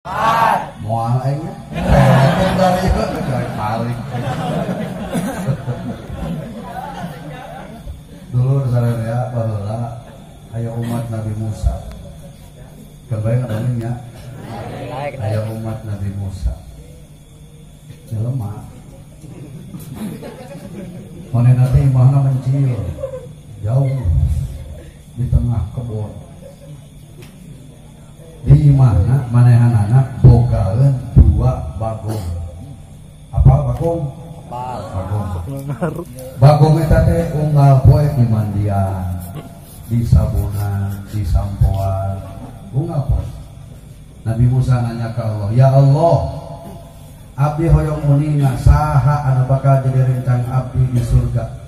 Moal aing nya. Dari ieu paling. Dulur sararea baheula aya umat Nabi Musa. Kebayang nya? Aya umat Nabi Musa. Jelema. Manehna teh imahna mencil jauh di tengah kebon. Di imahna manehanana bogaeun dua bagong. Apa bagong? Bagong. Bagong eta teh unggal poe dimandian, disabunan, disampoan, unggal poe. Nabi Musa nanya ke Allah, "Ya Allah, abdi hoyong uninga saha anu bakal jadi rencang abdi di surga.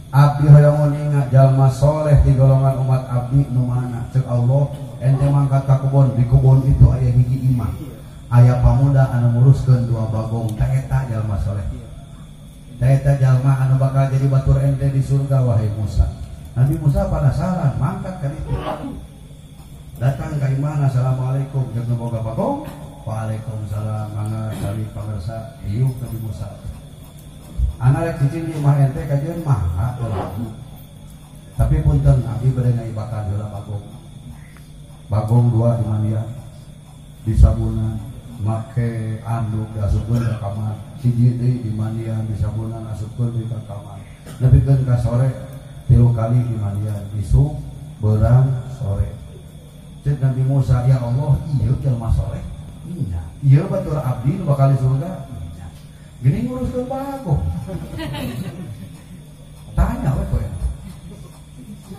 Abdi hoyong uninga jalma soleh di golongan umat abdi nu mana?" Cek Allah, ente mangkat ka kebon, di kebon itu aya hiji imah. Aya pamuda anu nguruskeun dua bagong, tah eta jalma soleh. Tah eta jalma anu bakal jadi batur ente di surga wahai Musa. Nabi Musa penasaran, mangkat ka ditu. Datang ka imahna, "Assalamualaikum," jeung nu boga bagong. Waalaikumsalam, mangga sami pangersa ieu Nabi Musa. Ana rek cicing di imah ente kajeun mangga heula. Tapi punten abdi bade ngaibakan heula bagong. Bagong dua di mandian, disabunan, make anduk diasupkeun ka kamar. Hiji deui di mandian, disabunan, asupkeun deui ka kamar. Nepikeun ka sore 3 kali di mandian, isuk, beurang, sore. Cek Nabi Musa, "Ya Allah, ieu jelema soleh. Iya, ieu batur abdi nu bakal di surga." Iya. Gini nguruskeun bagong. Tanya we kowe.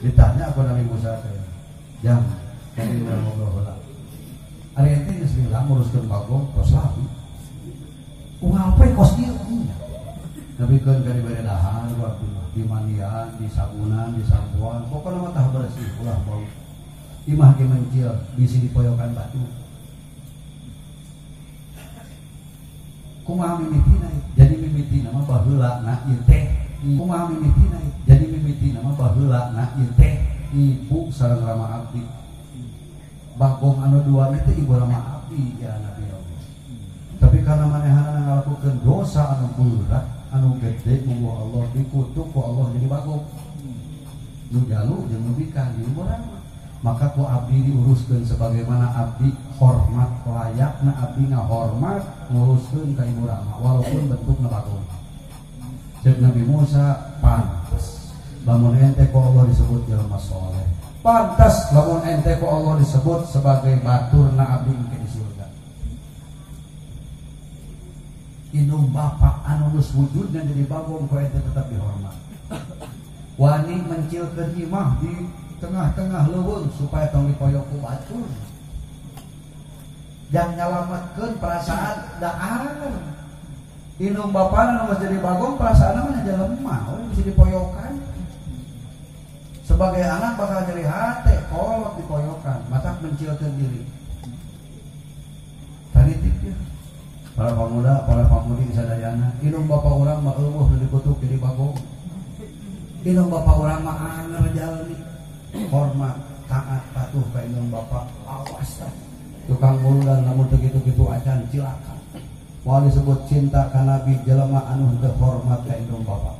Ditanya ku Nabi Musa teh. Jang, kami urang ngobrol heula. Ari ente geus bilang nguruskeun bagong tos labi. Unggal poe kos ieu. Iya. Nepikeun ka dibere dahar ku abdi mah, dimandian, disabunan, disampoan, pokona mah tah bersih ulah bau. Imah ge mencil, bisi dipoyokan batu. Kumaha mimitina? Jadi mimitina mah baheula na ieu teh. Kumaha mimitina? Jadi mimitina mah baheula na ieu teh ibu sareng rama abdi. Bagong anu dua teh ibu rama abdi ya Nabi Allah. Tapi karena manehanana ngalakukeun dosa anu berat, anu gede ku Allah dikutuk ku Allah jadi bagong. Nu jalu jeung nu bikang di ibu rama. Maka ku abdi diuruskeun sebagaimana abdi hormat layakna abdi ngahormat nguruskeun ka ibu rama walaupun bentukna bagong. Cek Nabi Musa, pantes lamun ente ku Allah disebut jelema soleh. Pantes lamun ente ku Allah disebut sebagai baturna abdi engke di surga. Indung bapak anu geus wujudna jadi bagong ku ente tetap dihormat. Wani mencilkeun imah di tengah-tengah leuweung supaya tong dipoyok ku batur. Jang nyalametkeun perasaan daar. Indung bapana nu geus jadi bagong perasaanna mah jelema we bisa dipoyokan. Sebagai anak bakal jadi hate kolot dipoyokan, matak mencilkeun diri. Taritik ya. Para pemuda, para pamudi sadayana, indung bapa urang mah eueuh nu dikutuk jadi bagong. Indung bapa urang mah anger jalmi. Hormat, taat, patuh ka indung bapa, awas tah. Tukang muludan lamun teu kitu-kitu acan cilaka. Moal disebut cinta ka Nabi jelema anu henteu hormat ka indung bapa.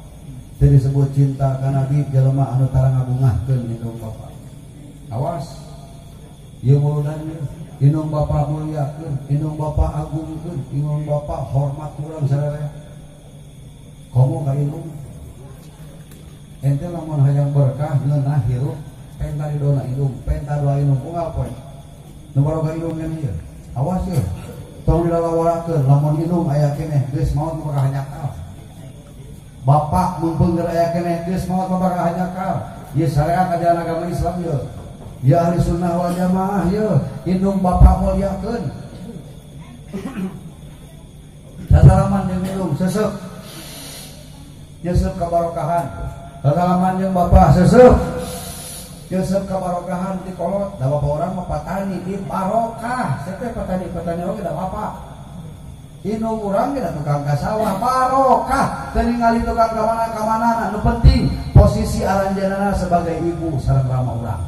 Teu disebut cinta ka Nabi jelema anu tara ngabungahkeun indung bapa. Awas. Ieu muludan ieu. Indung bapa muliakeun, indung bapa agungkeun, indung bapa hormat urang sararea. Komo ka indung. Ente lamun hayang berkah ngeunah hirup penta ridona indung, penta doa indung unggal poe. Nu baroga indung keneh ieu. Awas ieu. Tong dilalawarakeun lamun indung aya keneh geus maot mah bakal hanjakal. Bapak mumpung keur aya keneh geus maot mah bakal hanjakal. Ieu syariat ajaran agama Islam ieu. Ieu ahli sunnah wal jamaah ieu. Indung bapak muliakeun. Sasalaman jeung indung seseup. Nyeseup kabarokahan. Sasalaman jeung bapak seseup. Yosef kabarokahan di kolot, da bapak orang mah patani di barokah. Saya petani-petani oge da bapak. Indung urang ge da tukang ka sawah barokah. Teu ningali tukang ka mana-kamanana, nu penting posisi aranjeunna sebagai ibu sareng rama urang.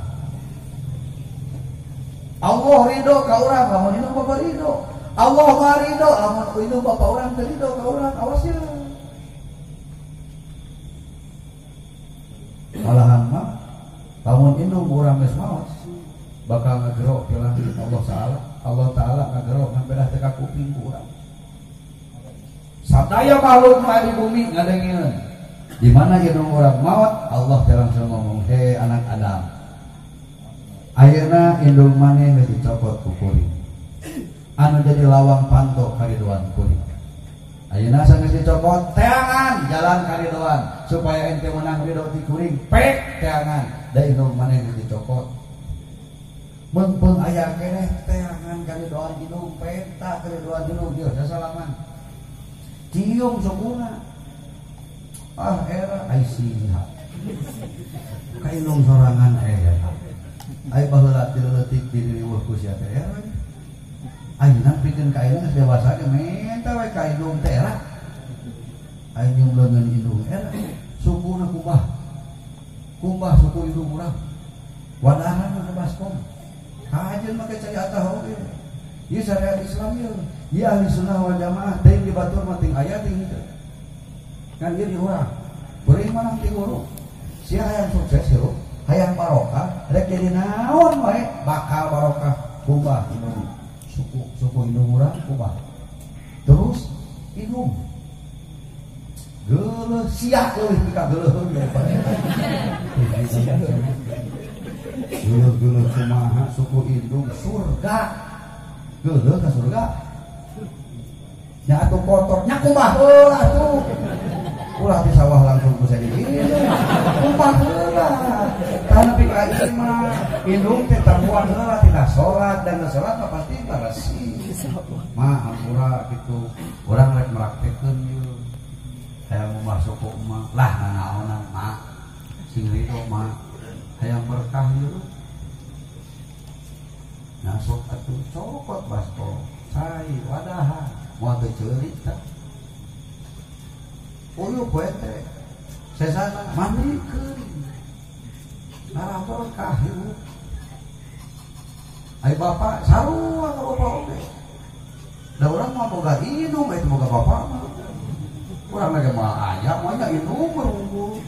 Allah ridho ka urang, lamun indung bapak ridho. Allah mah ridho lamun indung bapak urang teu ridho ka urang awas ye. Malahan mah lamun indung urang geus maot bakal ngagero ti langit Allah Ta'ala. Allah Ta'ala ngagero ngan pedah teh ka kuping ku urang. Sadaya makhluk nu aya di bumi ngadengeun. Di mana indung urang maot Allah teh langsung ngomong, "He anak Adam, ayeuna indung maneh geus dicokot ku kuring. Anu jadi lawang panto karidoan kuring. Ayeuna sanggeus dicokot teangan jalan karidoan supaya ente menang ridho ti kuring, pek teangan da indung maneh geus dicokot. Mun aya keneh teangan karidoan indung, peta karidoan indung dieu sasalaman. Cium sukuna. Ah era ai sia. Ka indung sorangan era. Ai baheula ti leutik diriweuh ku sia teh era. Ayeuna pikeun ka ayeuna geus dewasa ge menta we ka indung teh era. Ai nyum leungeun indung era. Sukuna kumbah. Kumbah suku indung urang. Wadahan mah baskom. Kajeun make cai atah oge. Ieu syariat Islam ieu. Ieu ahli sunnah wal jamaah teuing di batur mah ting aya ting henteu. Kan ieu di urang. Beuring mah ti guru. Sia hayang sukses hirup, hayang barokah, rek jadi naon wae bakal barokah kumbah indung. Suku indung urang kumbah. Terus indung. Geuleuh sia leuwih pika geuleuheun daripada eta. Geuleuh-geuleuh kumaha suku indung surga. Geuleuh ka surga. Nya atuh kotor nya kumbah heula atuh. Ulah di sawah langsung ku jadi indung. Kumbah heula. Tah nepi ka ieu mah indung teh tambuan heula tina salat dan salat mah pasti baresi. Mah hampura kitu. Urang rek meraktekeun ieu. Hayang masuk ku emak lah nanaonan mak. Sing ridho mak. Hayang berkah ieu. Nah sok atuh cokot basko. Cai wadahan moal teu ceurik tah. Uyuh poe teh. Sesana mandikeun. Ngarah berkah hirup. Ai bapak sarua ka bapak oge. Da urang mah boga indung eta boga bapak mah. Urang mah moal aya moal nya indung berunggul.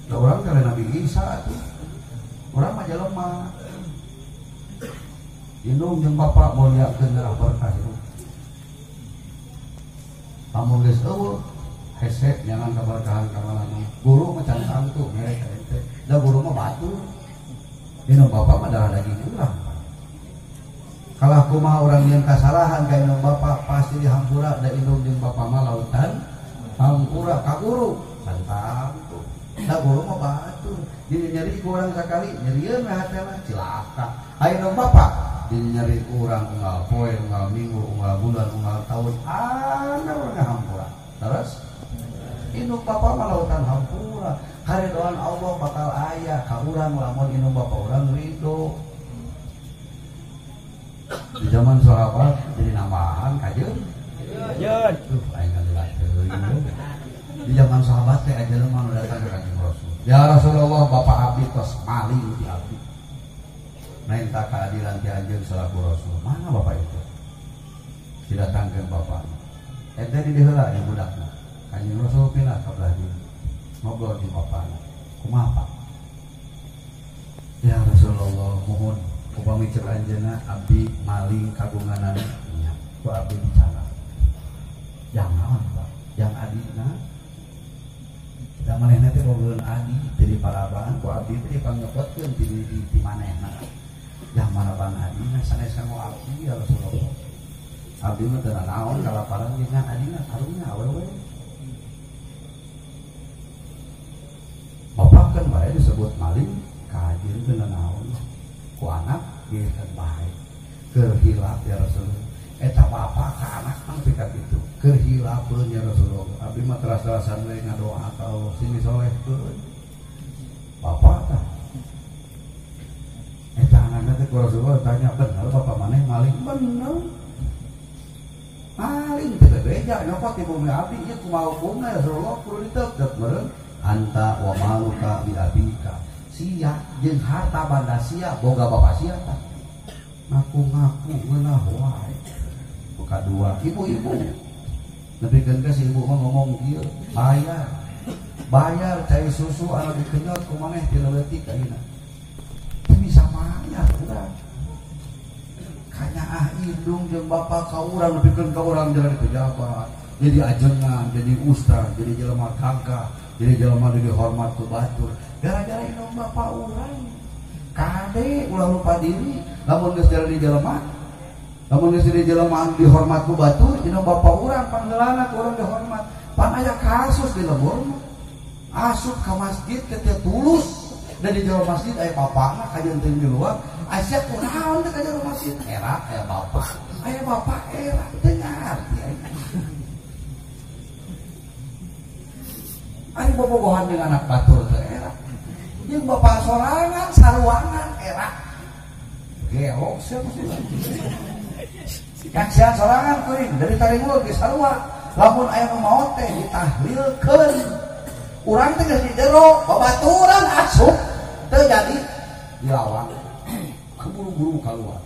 Da urang teh Nabi Isa atuh. Urang mah jelema. Indung jeung bapak muliakeun ngarah berkah hirup. Lamun geus eueuh hese jangan kaberkahan ka mana. Guru mah can tangtu mere ka ente. Da guru mah batur. Indung bapak mah darah daging urang. Kalah kumaha urang jeung kasalahan ka indung bapak pasti dihampura da indung jeung bapak mah lautan hampura ka guru can tangtu. Da guru mah batur. Jadi nyeri ku urang sakali nyerieun we hatena cilaka. Aya indung bapak jadi nyeri ku urang unggal poe, unggal minggu, unggal bulan, unggal tahun ana urang hampura. Terus indung bapak mah lautan hampura. Karidoan Allah bakal aya ka urang lamun indung bapak urang ridho. Di zaman sahabat jadi nambahan kajeun. Kajeun. Tuh aing ngalilat teuing. Di zaman sahabat teh aya jelema nu datang ka Kanjeng Rasul. Ya Rasulullah, bapak abdi tos maling ti abdi. Minta keadilan ti anjeun selaku Rasul. Mana bapak itu? Didatangkeun bapakna. Eta di dieu heula ieu budakna. Kanjeng Rasul pindah ka belah dieu. Ngobrol jeung bapakna. Kumaha Pak? Ya Rasulullah, mohon upami cek anjeunna abdi maling kagunganan nya ku abdi bicara. Yang naon Pak? Yang adina. Da manehna teh bogoheun adi teu diparabaan ku abdi teh dipangyokotkeun ti di manehna. Yang marabaan adina sanes kanggo abdi ya Rasulullah. Abdi mah teu naon kalaparan jeung adina karunya awewe. Bapak kan bae disebut maling kajeun teu naon ku anak ieu kan bae. Keur hilap ya Rasulullah. Eta bapak ka anak mah nepi ka kitu. Keur hilapeun ya Rasulullah. Abdi mah teras-terasan we ngadoa ka Allah sing disolehkeun. Bapak tah. Eta anakna teh ku Rasulullah tanya, bener bapak maneh maling? Bener. Maling teh bebeja nyokot di bumi abdi ieu kumaha hukumna ya Rasulullah kudu diteuteup meureun. Anta wa maluka bi abika. Sia jeung harta banda sia boga bapak sia tah. Ngaku-ngaku ngeunah wae. Kadua ibu-ibu nepikeun ka si ibu mah ngomong kieu, bayar. Bayar cai susu anu dikenyot ku maneh ti leutik ayeuna. Teu bisa mayar urang. Kanyaah indung jeung bapak ka urang nepikeun ka urang jadi pejabat, jadi ajengan, jadi ustaz, jadi jelema gagah, jadi jelema dihormat ku batur. Gara-gara indung bapak urang. Kade ulah lupa diri, lamun geus jadi jelema, lamun geus jadi jelema anu dihormat ku batur, indung bapak urang panggeulana ku urang dihormat. Pan aya kasus di lembur mah. Asup ka masjid teh tulus dan di jero masjid aya bapakna kajeun teh di luar. Aya kunaon teh ka jero masjid? Era aya bapak. Aya bapak era teu ngarti aing. Ari bobogohan jeung anak batur teh era. Jeung bapak sorangan saruangan era. Gelok sia mesti. Kaksian sorangan kuring dari taringul ge sarua. Lamun aya nu maot teh ditahlilkeun. Urang teh geus di jero, babaturan asup teu jadi dilawang. Keburu-buru keluar.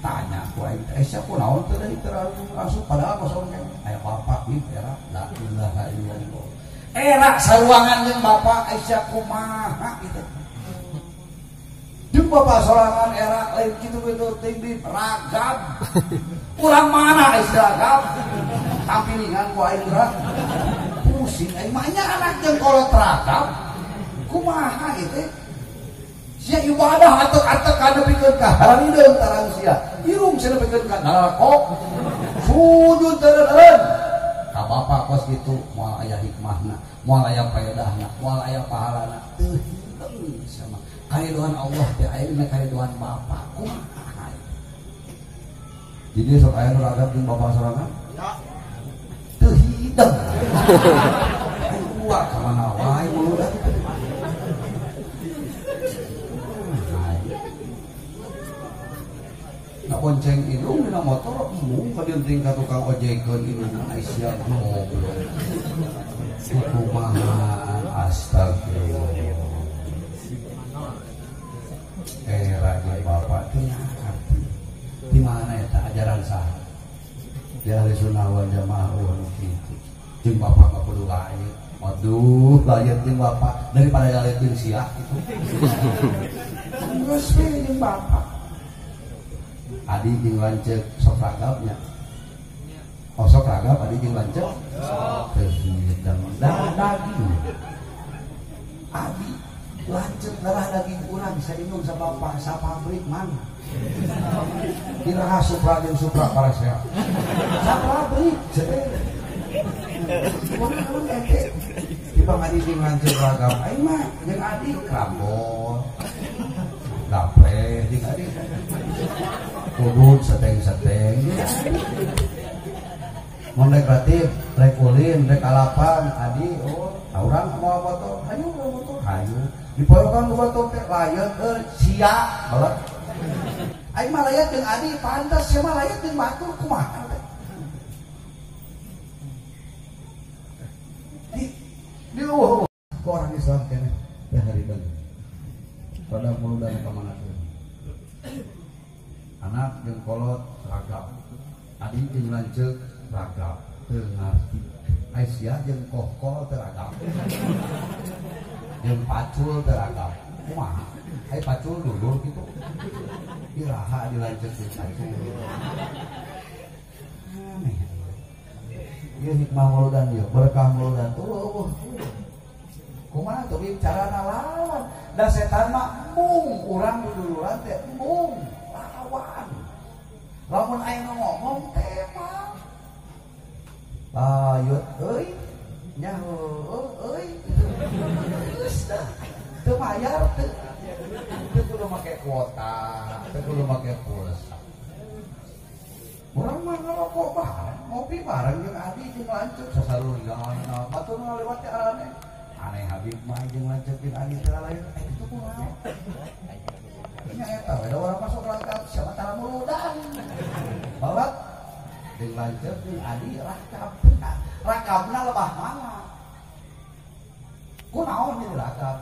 Tanya ku aing teh, sia kunaon teu deui terlalu asup padahal kosong keneh. Aya bapak di era la ilaha illallah. Era saruangan jeung bapak sia kumaha kitu. Jeung bapak sorangan era lain kitu-kitu teuing ragam. Urang mana sia ragam? Tampilingan ku aing geura. Pusing aing mah nya anak jeung kolot ragam. Kumaha ieu teh? Sia ibadah atek-atek nepikeun ka hararideung tarang sia. Irung sia nepikeun ka narakok. Sujud teureun. Ka bapak kos kitu moal aya hikmahna, moal aya faedahna, moal aya pahalana. Teu hideung sia mah. Karidoan Allah teh ayeuna karidoan bapak. Kumaha? Jadi sok aya nu ragam jeung bapak sorangan? Teu hideung. Aing ka mana wae muludan. Nah, bonceng indung dina motor embung ka dieu ka tukang ojekeun indungna Aisyah goblok. Kumaha astagfirullah. Era jeung bapak teh ngarti. Di mana eta ajaran saha? Di ahli sunnah wal jamaah eueuh kitu. Jeung bapak mah kudu lain. Waduh, lain jeung bapak daripada lain jeung sia kitu. Geus we jeung bapak. Adi jeung lanceuk sok ragabnya. Oh sok ragab adi jeung lanceuk. Teu hidang daging. Adi lanceuk darah daging urang saindung sa bapak sa pabrik mana. Kira Supra jeung Supra parasea. Sa pabrik cenah. Kumaha ente? Dibang adi jeung lanceuk ragam aing mah jeung adi krambol. Gaple jeung adi. Kubut seteng-seteng. Mun rek ratib, rek ulin, rek alapan adi oh urang moal motor, hayu motor, hayu. Dipoyokan ku batur teh layeut euy sia balet. Aing mah layeut jeung adi pantes sia mah layeut jeung batur kumaha teh. Di luhur ku orang Islam keneh teh harideung. Pada muludan ka mana teh. Anak jeung kolot ragam, adi jeung lanceuk ragam, teu ngarti. Aisyah jeung kohkol teu ragam. Jeung pacul teu ragam. Kumaha? Ai pacul dulur kitu. Iraha di lanceuk jeung pacul. Aneh. Ieu hikmah muludan ieu, berkah muludan tuh. Kumaha tuh carana lawan? Da setan mah embung, urang duduluran teh embung. Lawan. Lamun aya nu ngomong teh mah. Layut euy, nya heueuh euy. Geus dah. Teu bayar teu. Teu kudu make kuota, teu kudu make pulsa. Urang mah ngarokok bareng, ngopi bareng jeung adi jeung lanceuk sasarulian. Batur nu lewat teh arane. Aneh Habib mah jeung lanceuk jeung adi teh lain. Eh kitu kumaha? Nya eta we urang masuk rangkap siapa tara muludan. Balat jeung lanceuk jeung adi rakap. Rakapna lebah mana? Kunaon jadi rakap?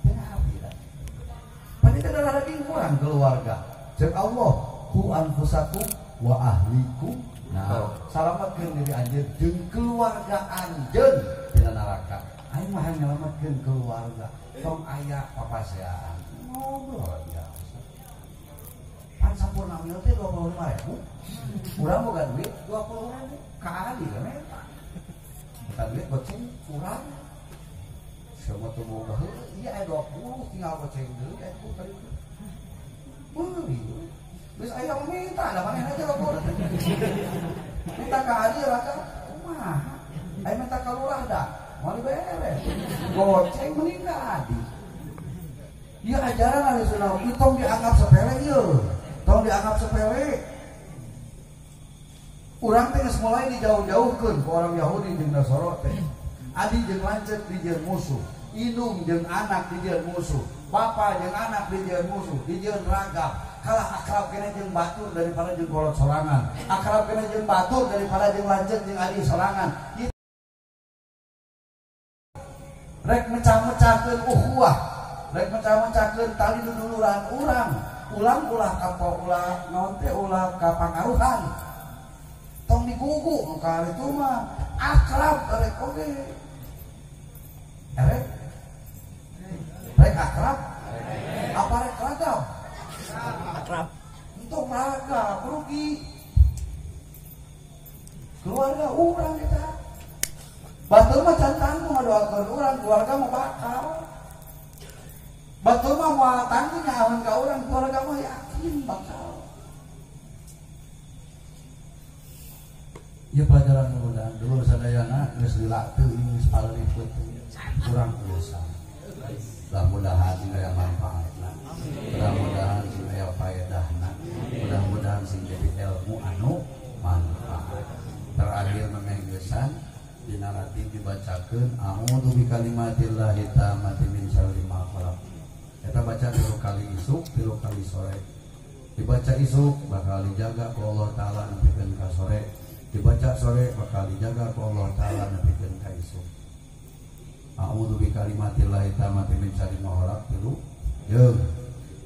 Teu ngarti da. Pan itu darah daging urang keluarga. Ceuk Allah, Ku anfusakum wa ahlikum. Nah, salametkeun diri anjeun jeung keluarga anjeun dina neraka. Aing mah nyelametkeun keluarga. Tong aya papaseaan. Ngobrol biasa. Pan sampurna mil teh 25.000. Urang boga duit 20.000 ka adi we meta. Boga duit goceng kurang. Semua tuh boga heuh, ieu aya 20 tinggal goceng deui aya ku tadi. Meuli. Geus aya minta da manehna teh 20. Minta ka adi raka kumaha? Aya minta ka lurah da, moal diberes. Goceng mending ka adi. Ieu ajaran ahli sunnah ieu tong dianggap sepele ieu. Tong dianggap sepele. Urang teh geus mulai dijauh-jauhkeun ku orang Yahudi jeung Nasara teh. Adi jeung lanceuk dijieun musuh, indung jeung anak dijieun musuh, bapa jeung anak dijieun musuh, dijieun ragam. Kalah akrab kena jeung batur daripada jeung kolot sorangan. Akrab kena jeung batur daripada jeung lanceuk jeung adi sorangan. Rek mecah-mecahkeun ukhuwah, rek mecah-mecahkeun tali duduluran urang. Ulang ulah kapo ulah naon teh ulah kapangaruhan. Tong digugu nu kali itu mah akrab rek oge. Rek rek akrab? Apa rek ragam? Akrab. Untuk ragam rugi. Keluarga urang kita. Batur mah can tanggung ngadoakeun urang, keluarga mah bakal. Batur mah moal tanggung nyahoan ka urang, keluarga mah yakin bakal. Ieu pelajaran mudah-mudahan dulu sadayana geus lila teuing geus pareuliput kurang biasa. Mudah-mudahan sing aya manfaatna. Mudah-mudahan sing aya faedahna. Mudah-mudahan sing jadi ilmu anu manfaat. Terakhir memenggesan dina ratib dibacakeun a'udzu bikalimatillahi tammati min syarri ma khalaq. Eta baca 3 kali isuk, 3 kali sore. Dibaca isuk bakal dijaga ku Allah Taala nepikeun ka sore. Dibaca sore bakal dijaga ku Allah Taala nepikeun ka isuk. A'udzu bikalimatillahi tammati min syarri ma khalaq tilu. Jeung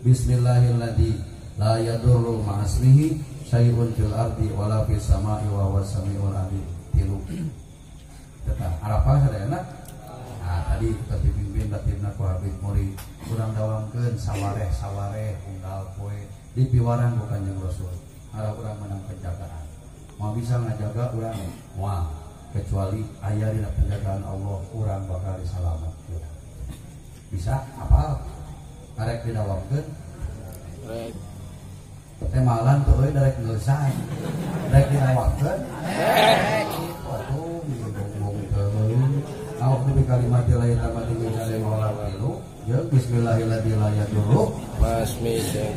bismillahilladzi la yadurru ma'asmihi syai'un fil ardi wala fis sama'i wa huwas samiul alim tilu. Tetap Arafah sadayana. Nah, tadi kita dipimpin tatibna ku Habib Muri kurang dawamkeun sawareh-sawareh unggal poe dipiwarang ku Kanjeng Rasul. Harap urang menang penjagaan. Mau bisa ngajaga urang moal kecuali aya dina penjagaan Allah urang bakal disalametkeun. Bisa apal? Arek didawamkeun? Rek. Teh malan tuh euy darek ngeusan. Rek didawamkeun? Rek. Waduh, ngomong teuing. A'udzu bikalimatillahi tammati min syarri ma khalaq. Jeung bismillahirrahmanirrahim la yadurru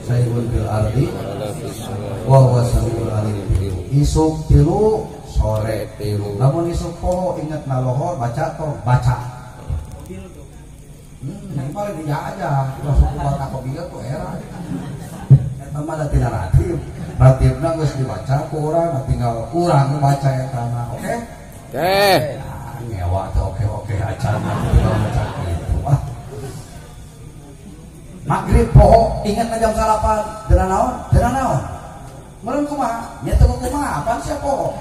syai'un fil ardi wa huwas samiul alim. Isuk tilu, sore tilu. Lamun isuk poho inget na lohor baca tong baca. Ini mah dia aja langsung kumaha kopi tuh era. Eta mah da tina ratib. Ratibna geus dibaca ku urang, tinggal urang nu baca eta mah. Oke? Oke. Ngewa teh oke-oke acan tinggal baca kitu. Ah. Maghrib poho inget na jam salapan, dina naon? Dina naon? Meureun kumaha? Nya teu kumaha, apaan sia poho?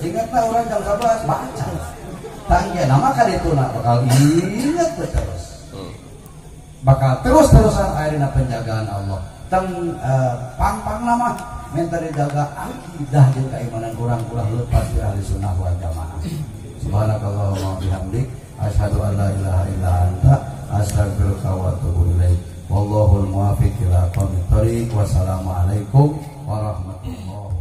Ingetna urang jam 11 baca. Tangge nama kadituna bakal inget terus. Bakal terus-terusan aya dina penjagaan Allah. Teng pang-pang nama minta dijaga akidah jeung keimanan urang ulah lepas di ahli sunnah wal jamaah. Subhanakallahumma bihamdik asyhadu an la ilaha illa anta astaghfiruka wa atubu ilaik. Wallahul muwaffiq ila aqwamit thoriq. Wassalamualaikum warahmatullahi.